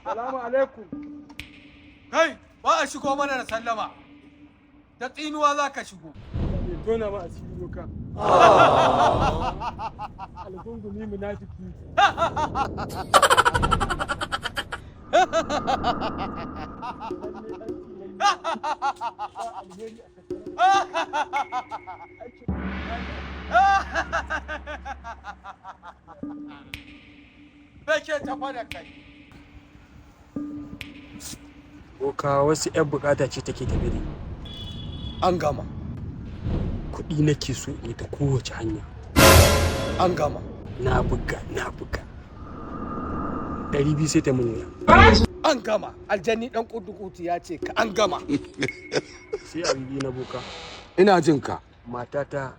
Salamu alaikum. Kai, ba a shigo mana da sallama. Da tsinuwa za ka shigo. Bai tona ma asiri boka. Algungumi munafiki. Lalle ɗan tsinanne. Ba alheri a tattare da aikin Me ke tafa da kai? Boka, wasu 'yan bukata ce take tafe da ni. An gama. Kuɗi nake so in yi ta kowace hanya. An gama. Na buga, na buga. 200 sai ta mun wuya. An gama. Aljanni dan kudu ya ce ka an gama. Sai abu biyu na, boka. Ina jin ka. Matata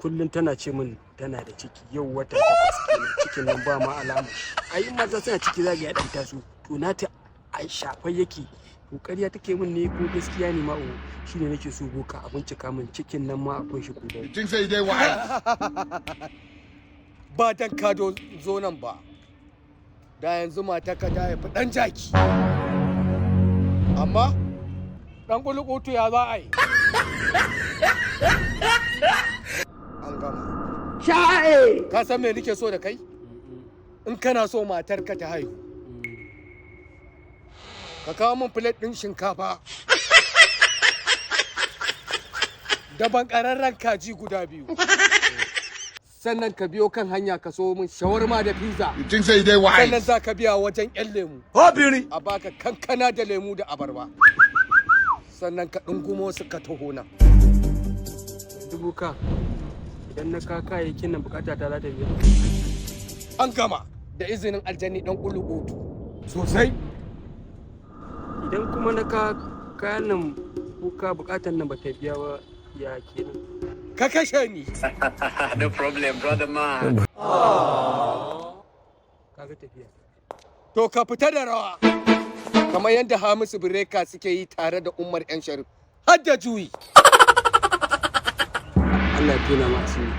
kullum tana ce min tana da ciki, yau wata 8 kenan, cikin nan ba ma alama. Ai in mata suna ciki zaga ya dan taso, to na ta ai shafai yake. To ƙarya take min ne ko gaskiya ne ma? O shine nake so, boka, a bincika min cikin nan ma akwai shi ko babu. Think say they wise. Ba dan ka zo nan ba. Da yanzu matarka ta haifi dan jaki. Amma dan kulukutu ya za a yi? An gama. Sha'e! Ka san me nake so da kai? In kana so matarka ta haihu, ka kawo min plate ɗin shinkafa da bankararren kaji guda biyu. Sannan ka biyo kan hanya ka so min shawarma da pizza. You think say they Sannan wise. za ka biya wajen 'yan lemu. Obìnrin! A baka kankana da lemu da abarba. Sannan ka ɗungumo su ka taho nan. Yanzu boka, idan na ka kayayyakin nan, bukata ta za ta biya? An gama da izinin aljanni ɗan ƙuluƙutu. Sosai. Idan kuma na ka kayan nan, boka, bukatan nan ba ta biya ba, ya kenan? Ka kashe ni. No problem, brother man. Kaga tafiya. To ka fita da rawa. Kamar yadda Hamisu Bireka suke yi tare da Umar 'yan Sharif. Har da juyi. Allah ya tona ma asiri.